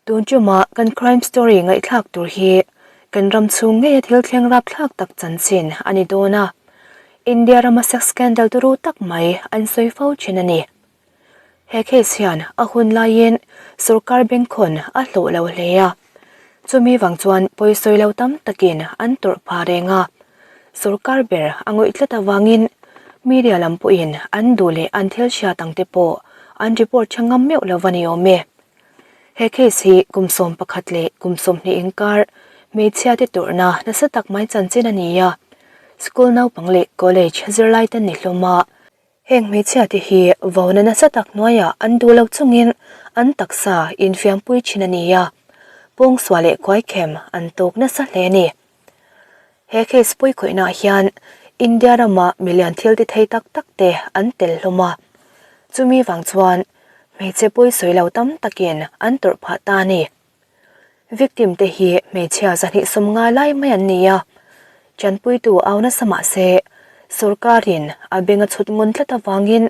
Tun ṭuma kan crime story ngaihthlak tur hi kan ram chhung ngeia thil thleng rapthlak tak chanchin a ni dawn a, India rama sex scandal turu tak mai an sawi fo thin a ni. He case hian a hun laiin sorkar bengkhawn a hlawh lo hle a, chumi vang chuan pawisawi lo tam takin an tawrh pha reng a, sorkar ber a ngawih tlat avangin media lam pawhin an duh leh an thil hriat ang te pawh an report tha ngam meuh lo va ni awm e. He case hi kum 11 leh kum 20 inkar hmeichhia te tawrhna nasa tak mai chanchin a ni a, school naupang leh college zirlai te ni hlawm a, heng hmeichhia te hi vauna nasa tak hnuaiah an duh lo chungin an taksa infiampui thin a ni a, pawngsual leh khuaikhem an tawk nasa hle a ni. He case pawikhawihnaah hian India rama milian thil ti thei tak tak te an tel hlawm a, chumi vang chuan hmeichhe pawisawi lo tam takin an tawrh phah ta a ni. Victim te hi hmeichhia 250 lai mai an ni a, tanpuitu au nasa mah se sorkarin a beng a chhut ngun tlat avangin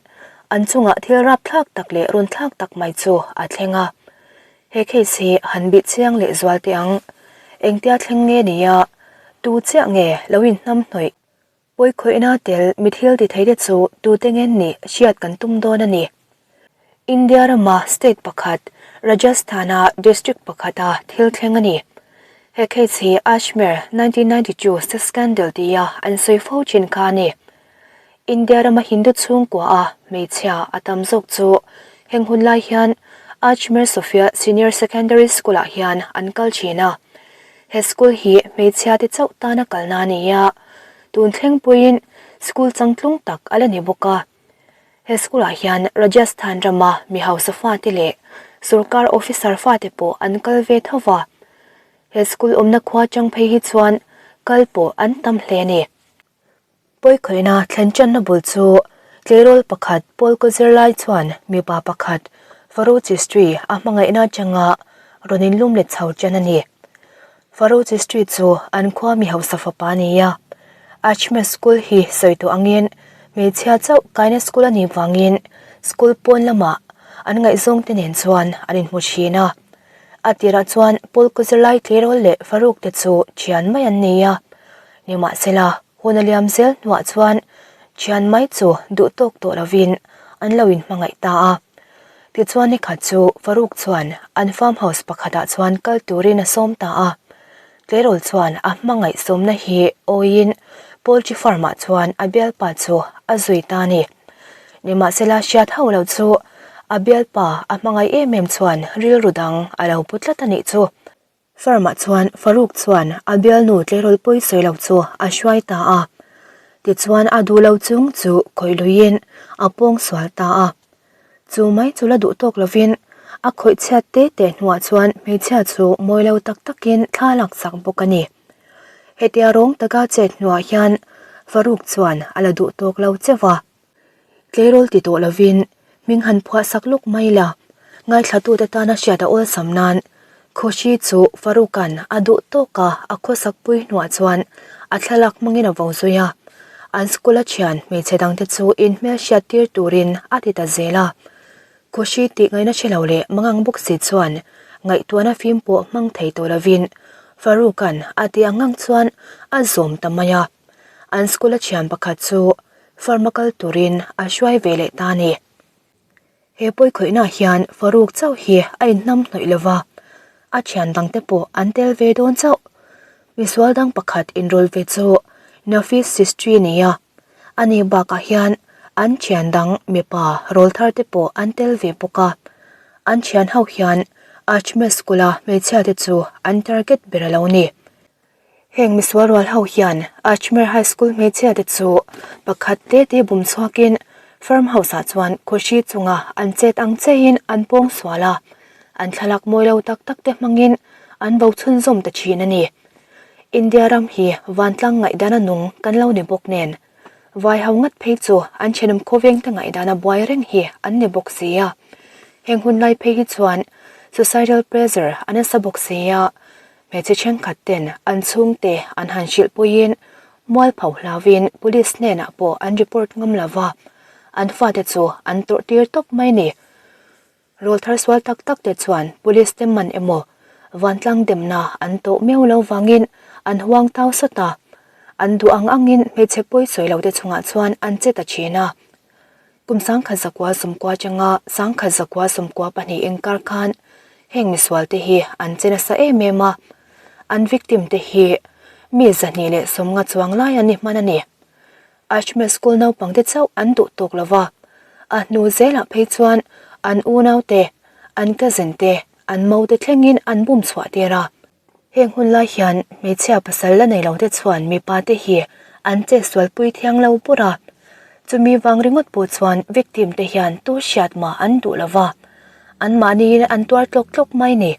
an chungah thil rapthlak tak leh runthlak tak mai chu a thleng a. He case hi han bih chiang leh zual teh ang. Engtia thleng nge nia, tu chiah nge lo inhnam hnawih? Pawikhawihna tel mi thil ti thei te chu tute nge nih hriat kan tum dawn a ni. India rama state pakhat, Rajasthan-a district pakhata thil thleng a ni. He case hi Ajmer 1992 sex scandal tia an sawi fo thin kha a ni. India rama Hindu chhungkua a hmeichhia a tam zawk chu heng hun lai hian Ajmer Sophia Senior Secondary School ah hian an kal thin a. He school hi hmeichhia te chauh tana kalna a ni a, tun thleng puiin school changtlung tak a la ni bawk a. He school ah hian Rajasthan rama mi hausa fate leh sorkar officer fate pawh an kal ve tho va. He school awmna khua chang phei hi chuan kal pawh an tam hle a ni. Pawikhawihna thlen channa bul chu tleirawl pakhat Paul Kozerlai chuan mipa pakhat Farouk Chistri a hmangaihna atanga rawn inlum let chho chen a ni. Farouk Chistri chu an khua mi hausa fapa a ni a, Ajmer School hi sawi tawh angin hmeichhia chauh kaina school a nih vangin school pawn lamah an ngaihzawngte nen chuan an inhmu thin a. A tirah chuan Paul Kozerlai tleirawl leh Farouk te chu thian mai an ni a. Nimahsela, hun a liam zel hnuah chuan thian mai chu duh tawk tawh lovin an lo inhmangaih ta a. Tichuan nikhat chu Farouk chuan an farm house pakhatah chuan kal turin a sawm ta a. Tleirawl chuan a hmangaih sawmna hi awiin poultry farm-ah chuan a bialpa chu a zui ta a ni. Nimahsela hriat hauh lo chu a bialpa a hmangaih em em chuan rilru dang a lo pu tlat a nih chu. Farm-ah chuan Farouk chuan a bialnu tleirawl pawi sawi lo chu a hruai ta a, tichuan a duh lo chung chu khawih luiin a pawng sual ta a. Chu mai chu la duh tawk lovin a khawih chhiat te te hnuah chuan hmeichhia chu mawi lo tak takin thla lak chak bawk a ni. Hetia rawng taka chet hnuah hian Farouk chuan a la duh tawk lo cheuh a. Tleirawl ti tawh lovin hming han phuah sak lawk mai la, ngaithlatute tana hriat a awlsam nan Khushi chu Faruka'n a duh tawk a, a khawsak pui hnuah chuan a thlalak hmangin a vo zui a. An school a thian hmeichhe dangte chu inhmel hriat tir turin a ti ta zel a. Khushi tih ngaihna hre lo leh mangang bawk si chuan ngaihtuahna fim pawh hmang thei tawh lovin Faruka'n a tih ang ang chuan a zawm ta mai a. An school a thian pakhat chu farm a kal turin a hruai ve leh ta a ni. He pawikhawihna hian Farouk chauh hi a inhnam hnawih lo va, a thian dangte pawh an tel ve dawn chauh. Misual dang pakhat inrawl ve chu Nafis Sistri a ni a, ani bakah hian an thian dang mipa rawl thar te pawh an tel ve bawk a. An thian ho hian Ajmer School-a hmeichhia te chu an target ber a lo ni. Heng misual rual ho hian Ajmer High School hmeichhia te chu pakhat te te bum chhuakin farm house ah chuan khawhri chunga an chet ang cheiin an pawng sual a, an thlalak mawi lo tak tak te hmangin an bo chhunzawm ta thin a ni. India ram hi vantlang ngaihdana nung kan lo ni bawk nen, vai ho ngat phei chu an thenawm khawveng te ngaihdana buai reng hi an ni bawk si a. Heng hun lai phei hi chuan societal pressure a nasa bawk si a, Hmeichhe thenkhat ten an chhungte an han hrilh puiin mualpho hlauvin police hnenah pawh an report ngam lo va, an fate chu an tawrh tir tawp mai ni. Rawlthar sual tak tak te chuan police te man emaw vantlang demna an tawh miau lo vangin an huang tau sawt a, an duh ang angin hmeichhe pawi sawi lo te chungah chuan an che ta thin a. Kum 1900 sawmkua atanga 1900 sawmkua pahnih inkar khan heng misual te hi an che nasa em em a, an victim te hi mi 250 chuang lai an ni hman a ni. Ajmer School naupangte chauh an duh tawk lo va, a hnu zelah phei chuan an unaute, an cousin te, an maute thlengin an bum chhuah tir a. Heng hun lai hian hmeichhia pasal la nei lote chuan mipa te hi an chetsualpui thiang lo bur a, chumi vang ringawt pawh chuan victim te hian tu hriat mah an duh lo va, anmahniin an tuar tlawk tlawk mai ni.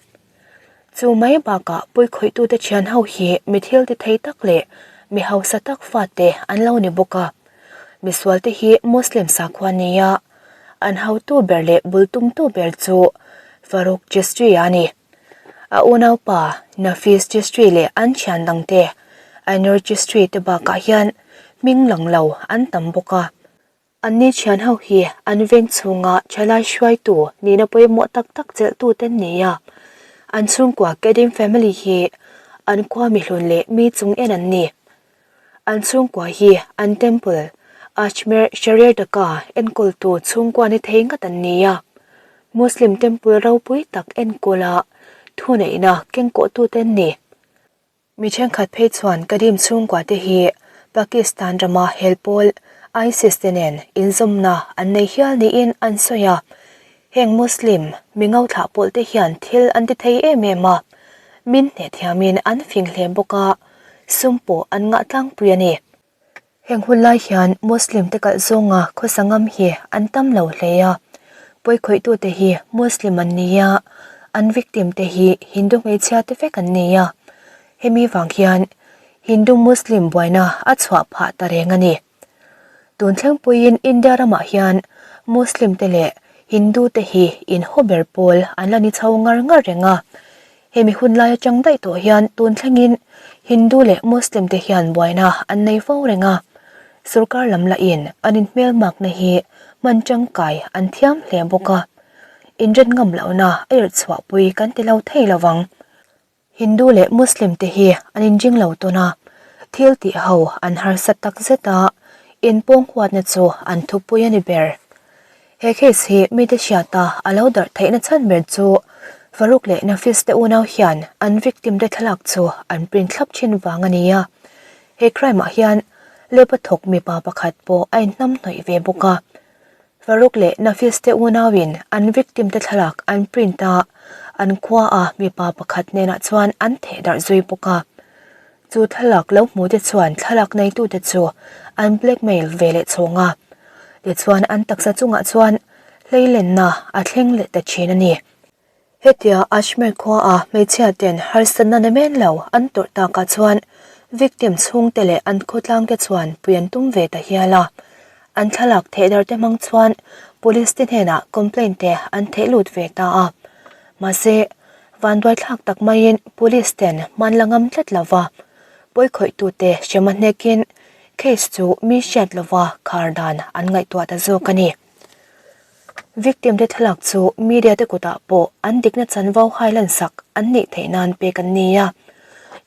Chu mai bakah puikhawihtute thian ho hi mi thil ti thei tak leh mi hausa tak fate an lo ni bawk a. Misualte hi Muslim sakhua nia an hotu ber leh bul tumtu ber chu Farouk Chistri a ni. A unaupa Nafis Chistri leh an thian dangte Ainur Chistri te bakah hian hming lang lo an tam bawk a. Anni thian ho hi an veng chhunga thalai hruaitu nihna pawimawh tak tak chelhtute an ni a, an chhungkua Kedim family hi an khua mihlun leh mi chung en an ni. An chhungkua hi an temple Ajmer Sharir Daka enkawltu chhungkua ni thei ngat an ni a, Muslim temple ropui tak enkawla thuneihna kengkawhtute an ni. Mi thenkhat phei chuan Kadim chhungkua te hi Pakistan rama hel pawl ISIS te nen inzawmna an nei hial niin an sawi a. Heng Muslim mi ngauthlah pawlh te hian thil an ti thei em em a, min hneh thiamin an fing hle bawk a, sum pawh an ngah tlangpui a ni. Heng hun lai hian Muslim te kalh zawnga khawsa ngam hi an tam lo hle a, pawikhawih-tute hi Muslim an ni a, an victim te hi Hindu hmeichhia te vek an ni a, hemi vang hian Hindu-Muslim buaina a chhuah phah ta reng a ni. Tun thlengpuiin India ramah hian Muslim te leh Hindu te hi inhaw ber pawl an la ni chho ngar ngar reng a, Hemi hun lai atang daih tawh hian tun thlengin Hindu leh Muslim te hian buaina an nei fo reng a, sorkar lam lahin an inhmelmakna hi hman tangkai an thiam hle bawk a, inren ngam lohna a irh chhuahpui kan ti lo thei lo vang. Hindu leh Muslim te hi an inring lo tawn a, thil tih ho an harsat tak zet a, inpawng huatna chu an thupui a ni ber. He case hi mite hriata a lo darh theihna chhan ber chu Farouk leh Nafis te unau hian an victim te thlalak chu an print thlap thin vang a ni a. He crime ah hian lab a thawk mipa pakhat pawh a inhnamhnawih ve bawk a. Farouk leh Nafis te unauin an victim te thlalak an print a, an khua a mipa pakhat hnenah chuan an theh darh zui bawk a. Chu thlalak lo hmute chuan thlalak neitute chu an blackmail ve leh chhawng a, tichuan an taksa chungah chuan hleilenna a thleng leh ta thin a ni. Hetia Ajmer khuaa hmeichhia ten harsatna na men lo an tawrh takah chuan victim chhungte leh an khawtlangte chuan pui an tum ve ta hial a, an thlalak thehdar te hmang chuan police te hnenah complaint te an theh lut ve ta a, mahse Vanduaithlak tak maiin Police ten hman la ngam tlat lova, pawikhawih-tute hrema hnekin case chu mi hriat lova khar dan an ngaihtuah ta zawk a ni. Victim te thlalak chu media te kutah pawh an dikna chanvo hailan sak an nih theih nan pek an ni a.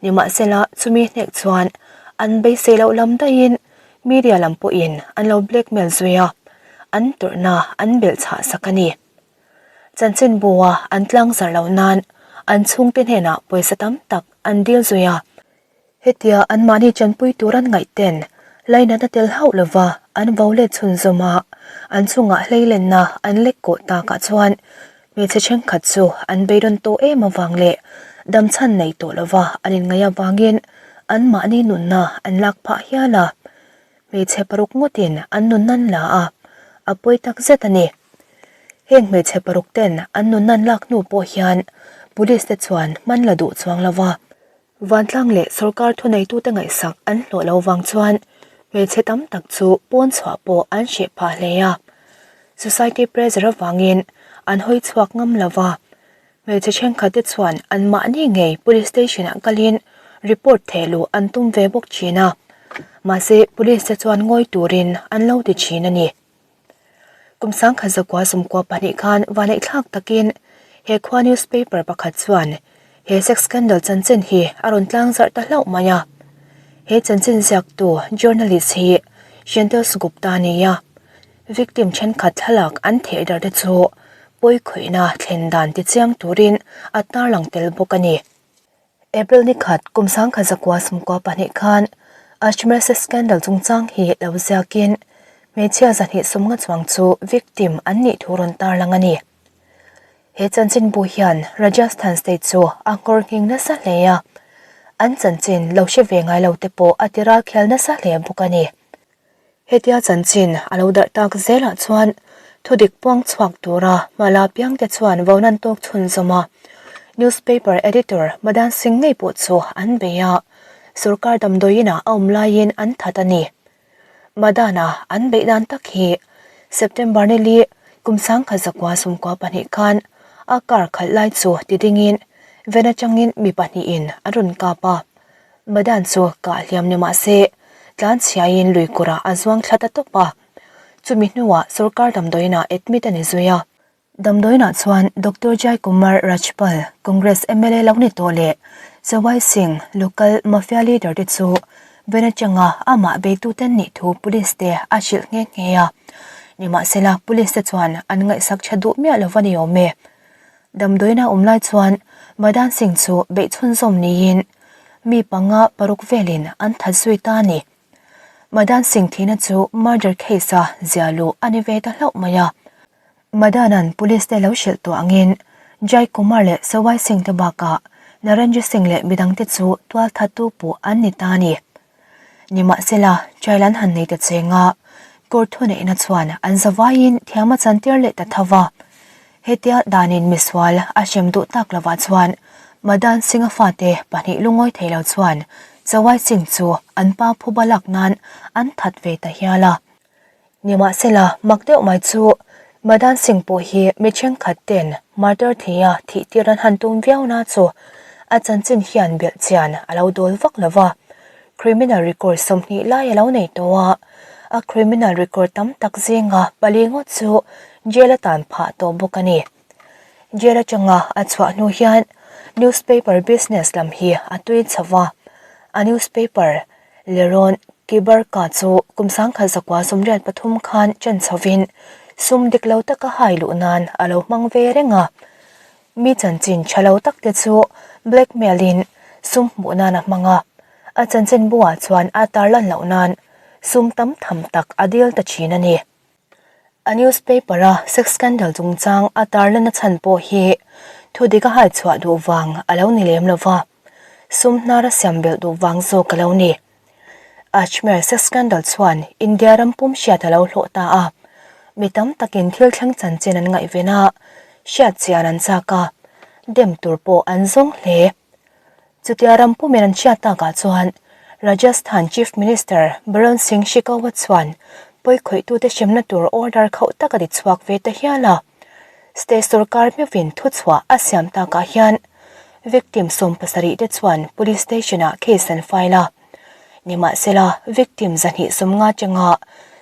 Nimahsela chumi hnek chuan an beisei loh lam daihin media lam pawhin an lo blackmail zui a, an tawrhna an belhchhah sak a ni. Chanchinbua an tlangzar loh nan an chhungte hnenah pawisa tam tak an dil zui a. Hetia anmahni chanpui tur an ngaih ten lainatna tel hauh lova an vo let chhunzawm a, an chungah hleilenna an lek kawh takah chuan hmeichhe thenkhat chu an beidawn tawh em avang leh damchhan nei tawh lova an inngaih avangin anmahni nunna an lak phah hial a. Hmeichhe paruk ngawtin an nunna an la a, a pawi tak zet a ni. Heng hmeichhe paruk ten an nunna an lak hnu pawh hian police te chuan hman la duh chuang lo va. Vantlang leh sorkar thuneitute ngaihsak an hlawh lo vang chuan hmeichhe tam tak chu pawn chhuah pawh an hreh phah hle a. Society pressure avangin an hawi chhuak ngam lo va. Hmeichhe thenkhat te chuan anmahni ngei police station ah kalin report theh luh an tum ve bawk thin a. Mahse police te chuan ngawi turin an lo ti thin a ni. Kum 1914 khan vaneihthlak takin he khua newspaper pakhat chuan he sex scandal chanchin hi a rawn tlangzarh ta hlauh mai a. He chanchin ziaktu journalist hi Shantosh Gupta a ni a, victim thenkhat thlalak an theh dar te chu pawikhawihna thlen dan tichiang turin a tarlang tel bawk a ni. April ni khat kum 1992 khan Ajmer sex scandal chungchang hi lo ziakin hmeichhia 250 chuang chu victim an nih thu rawn tarlang a ni. He chanchinbu hian Rajasthan state chu a nghawr nghing nasa hle a, an chanchin lo hre ve ngai lo te pawh a ti ralkhial nasa hle bawk a ni. Hetia chanchin a lo darh tak zelah chuan thudik puang chhuak tura hmala piangte chuan vonan tawk chhunzawm a, newspaper editor Madan Singh ngei pawh chu an bei a, sorkar damdawiin ah a awm laiin an that a ni. Madan-a an beih dan tak hi September ni li kum 1992 khan a car khalh lai chu ti dingin van atangin mi pahnihin an rawn kap a, Madan chu kah hliam ni mah se, tlanchhiaiin lui kawrah a zuang thla ta tawp a. Chumi hnuah sorkar damdawiinah admit a ni zui a. Damdawiinah chuan Doctor Jai Kumar Rajpal, Congress mla lo ni tawh leh Sawai Singh, local mafia leader te chu ven atanga amah beituten nih thu police te a hrilh nghe nghe a. Nimahsela police te chuan an ngaihsak tha duh miah lo va ni awm e. Damdawiina awm lai chuan Madan Singh chu beih chhunzawm niin mi panga paruk velin an that zui ta a ni. Madan Singh thihna chu murder case a zia luh a ni ve ta hlauh mai a. Madan-a'n police te lo hrilh tawh angin Jai Kumar leh Sawai Singh te bakah Narendra Singh leh midangte chu tualthattu puh an ni ta a ni. Nimahsela, trial an han nei ta cheng a, court thuneihna chuan an zavaiin thiam a chantir leh ta tho va. Hetia danin misual a hrem duh tak lovah chuan Madan Singh-a fate pahnih lungawi thei lo chuan Chawai Singh chu an pa phuba lak nan an that ve ta hial a. Nimahsela, mak deuh mai chu Madan Singh pawh hi mi thenkhat ten martyr theia thih tir an han tum viau na chu a chanchin hian belh chian a lo dawl vak lo va. Criminal record 20 lai a lo nei tawh a, a criminal record tam tak zinga pali ngawt chu jail a tan phah tawh bawk a ni. Jail atanga a chhuah hnu hian newspaper business lam hi a tui chho va, a newspaper Leron Kibarka chu kum 1983 khan chen chhovin sum dik lo taka hai luh nan a lo hmang ve reng a. Mi chanchin tha lo tak te chu blackmail in sum hmuh nan a hmang a, a chanchin buah chuan a tarlan loh nan sum tam tham tak a dil ta thin a ni. A newspaper a sex scandal chungchang a tarlan a chhan pawh hi thudik a hai chhuah duh vang a lo ni lem lova, sum hnar a siam belh duh vang zawk a lo ni. Ajmer sex scandal chuan India ram pum hriat a lo hlawh ta a, mi tam takin thil thleng chanchin an ngaihven a, hriat chian an chak a, dem tur pawh an zawng hle. Chutia ram pumin an hriat takah chuan Rajasthan Chief Minister Bharon Singh Shekhawat chuan pawikhawih-tute hremna tur order khauh tak a ti chhuak ve ta hial a. State sorkar meuhin thuchhuah a siam takah hian victim 70 te chuan police station-ah case an file a. Nimahsela, victim 250 atanga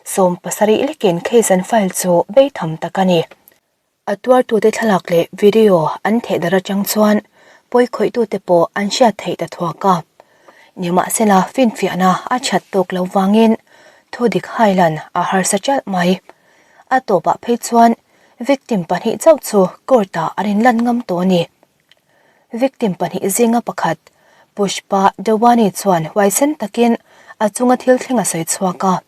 70 lekin case an file chu beitham tak a ni. A tuartute thlalak leh video an theh darh atang chuan pawikhawih-tute pawh an hriat theih ta thuak a. Nimahsela, finfiahna a that tawk lo vangin thudik hailan a harsa ṭalh mai. A tawpah phei chuan victim pahnih chauh chu court-ah an inlan ngam tawh a ni. Victim pahnih zinga pakhat Pushpa Dewani chuan huaisen takin a chunga thil thleng a sawi chhuak a.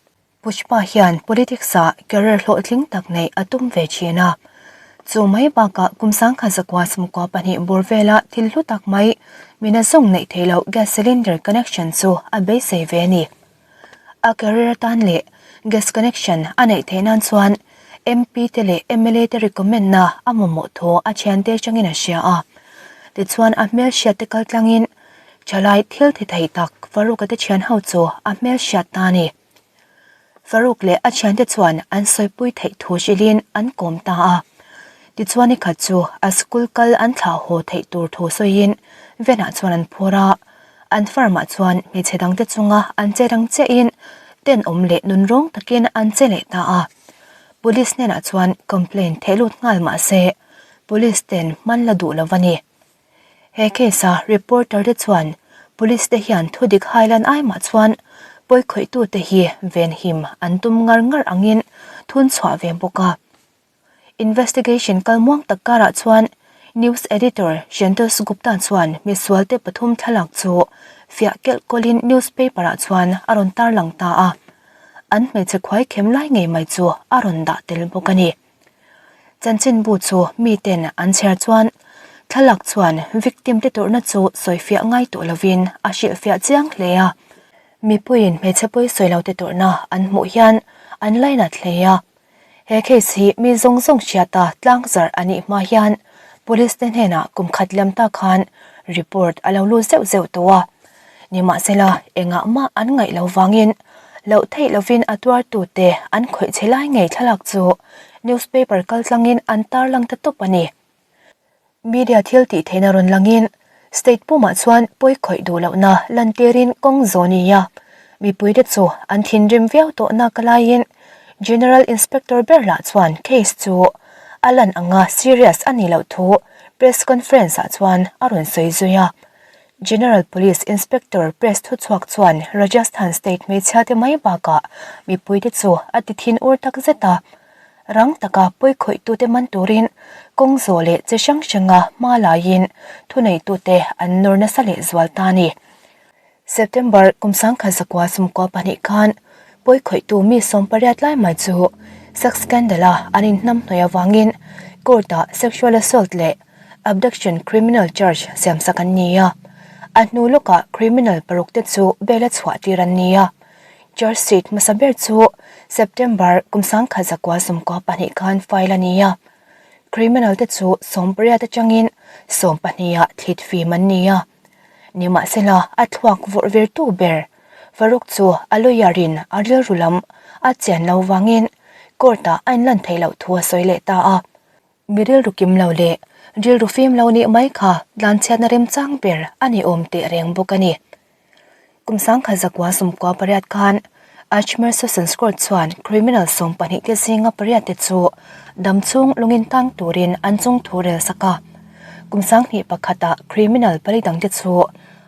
Pushpa hian politics-ah career hlawhtling tak neih a tum ve thin a. Chu mai bakah kum 1992 bur vela thil hlu tak mai mina zawng neih theih loh gas cylinder connection chu a beisei ve a ni. A career atan leh gas connection a neih theih nan chuan MP te leh mla te recommend-na a mamawh thu a thiante atangin a hria a. Tichuan a hmelhriat te kaltlangin thalai thil ti thei tak Farouk-a te thian ho chu a hmelhriat ta a ni. Farouk leh a thiante chuan an sawipui theih thu hrilhin an kawm ta a. Tichuan nikhat chu a school kal an thlah haw theih tur thu sawiin Venah chuan an phur a. An farm-ah chuan hmeichhe dangte chunga an che dang chiahin tenawm leh nunrawng takin an che leh ta a. Police hnenah chuan complaint theh lut nghal mah se police ten hman la duh lo a ni. He case a reporter te chuan police te hian thudik hailan ai mah chuan pawikhawih-tute hi venhim an tum ngar ngar angin thun chhuah ve bawk a. Investigation kal muang tak karah chuan News Editor Shantosh Gupta chuan misualte pathum thlalak chu fiah kelh kawlin newspaper ah chuan a rawn tarlang ta a. An hmeichhe khuai khem lai ngei mai chu a rawn dah tel bawk a ni. Chanchinbu chu miten an chhiar chuan thlalak chuan victim te tawrhna chu sawifiah ngai tawh lovin a hrilhfiah chiang hle a. Mipuiin hmeichhe pawisawi lo te tawrhna an hmuh hian an lainat hle a. He case hi mi zawng zawng hriata tlang zarh a nih hma hian police te hnenah kum khat liam ta khan report a lo lut zeuh zeuh tawh a. Nimahsela engah mah an ngaih lo vangin loh theih lovin a tuartute an khawih che lai ngei thlalak chu newspaper kaltlangin an tarlang ta tawp a ni. Media thil tih theihna rawn langin state pumah chuan pawi khawih duh lohna lantirin kawng zaw nia mipuite chu an thinrim viau tawh nak laiin General Inspector ber lah chuan case chu a lan anga serious a nih loh thu press conference ah chuan a rawn sawi zui a. General Police Inspector press thuchhuak chuan Rajasthan state hmeichhia te mai bakah mipuite chu a ti thin ur tak zet a. Rang taka pawikhawih-tute man turin kawng zawh leh chi hrang hranga hma laiin thuneitute an nawr nasa leh zual ta a ni. September kum sangkhat zakua sumkua pahnih khan pawikhawihtu mi 18 lai mai chu sex scandal-a an inhnamhnawih avangin court-ah sexual assault leh abduction criminal charge siamsak an ni a. A hnu lawkah criminal parukte chu bail-a chhuah tir an ni a. Charge sheet hmasa ber chu September kum sangkhat zakua sawmkua pahnih khan file a ni a. Criminal te chu 18 atangin 12 ah thlit fim an ni a. Nimahsela a thluak vawrh virtu ber Farouk chu a lawyer in a rilru lam a chian lo vangin court ah a inlan theih loh thu a sawi leh ta a. Mi rilru kim lo leh rilru fim lo nih mai kha tlanchhiatna remchang ber a ni awm teh reng bawk a ni. Kum sangkhat zakua 18 khan Ajmer Sessions Court chuan criminal 12 te zinga pariat te chu damchhung lungin tang turin an chung thu rel sak a. Kum sanghnih pakhata criminal pali dangte chu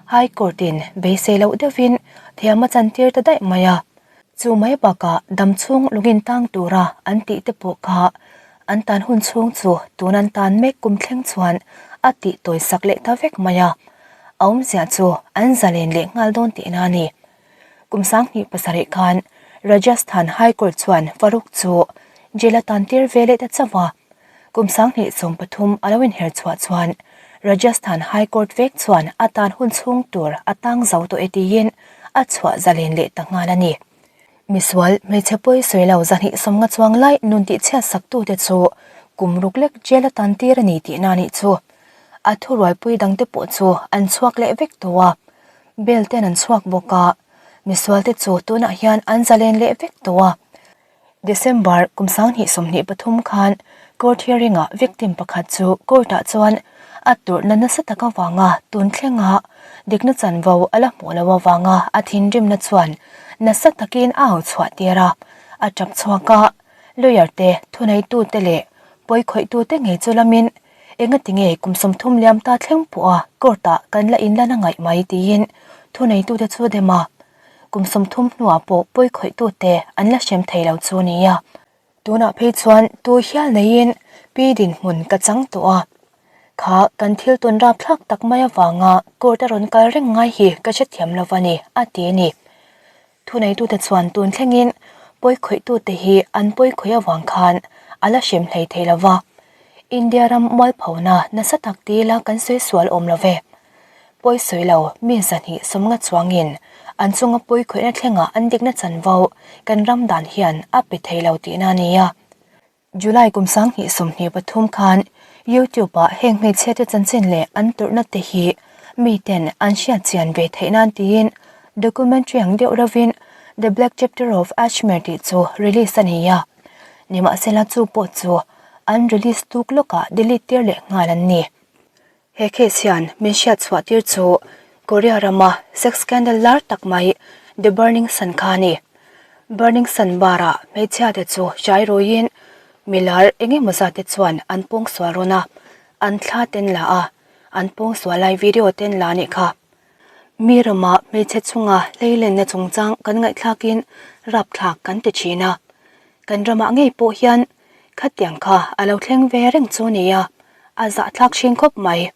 High Court in beisei loh deuhin thiam a chantir ta daih mai a. Chu mai bakah damchhung lungin tang tura an tih te pawh kha an tan hun chhung chu tun an tan mek kum thleng chuan a tih tawi sak leh ta vek mai a. A awmzia chu an zalen leh nghal dawn tihna a ni. Kum 27 khan Rajasthan High Court chuan Farooq chu jail a tan tir ve leh ta chauh a. Kum 2013 a lo inher chhuah chuan Rajasthan High Court vek chuan a tan hun chhung tur a tang zo tawh e tiin a chhuah zalen leh ta nghal a ni. Misual hmeichhe pawi sawi lo zahnih sawmnga chuang lai nun tihchhiat saktute chu kum ruk lek jail a tan tir a ni tihna a nih chu. A thurualpui dangte pawh chu an chhuak leh vek tawh a, bail ten an chhuak bawk a, misualte chu tunah hian an zalen leh vek tawh a. December kum 2023 khan court hearing-ah victim pakhat chu court-ah chuan a tawrhna nasa tak avanga tun thlenga dikna chanvo a la hmuh loh avanga a thinrimna chuan nasa takin a au chhuah tir a, a tap chhuak a, lawyer te, thuneitute leh pawikhawih-tute ngei chu lamin Engati nge kum 30 liam ta thleng pawha court-ah kan la inlan a ngaih mai tiin thuneitute chu dem a, kum 30 hnuah pawh pawikhawih-tute an la hrem thei lo chu nia. Tunah phei chuan tu hial neiin pi dinhmun ka chang tawh a, kha kan thil tawn rapthlak tak mai avanga court a rawn kal reng ngai hi ka hrethiam lo a ni, a ti a ni. Thuneitute chuan tun thlengin pawikhawih-tute hi an pawikhawih avang khan a la hrem hlei thei lo va. India ram mualphona nasa tak tila kan sawi sual awm lo ve. Pawi sawi lo mi zahnih sawmnga chuangin an chunga pawikhawihna thlengah an dikna chanvo kan ram dan hian a pe thei lo tihna a ni a. July kum 2023 khan YouTube ah heng hmeichhia te chanchin leh an tawrhna te hi miten an hriat chian ve theih nan tiin documentary ang deuh rovin The Black Chapter of Ajmer tih chu release a ni a. Nimahsela chu pawh chu an release tuk lawkah delete tir leh nghal an ni. He case hian min hriat chhuah tir chu Korea rama sex scandal lar tak mai The Burning Sun kha a ni. Burning Sun bar ah hmeichhia te chu hrai ruiin. Milar eng emaw zat te chuan an pawngsual rawn a, an thla ten la a, an pawngsual lai video ten la nih kha. Mi ramah hmeichhe chunga hleilenna chungchang kan ngaihthlakin rapthlak kan ti thin a, kan ramah ngei pawh hian khatiang kha a lo thleng ve reng chu nia, a zahthlak thin khawp mai.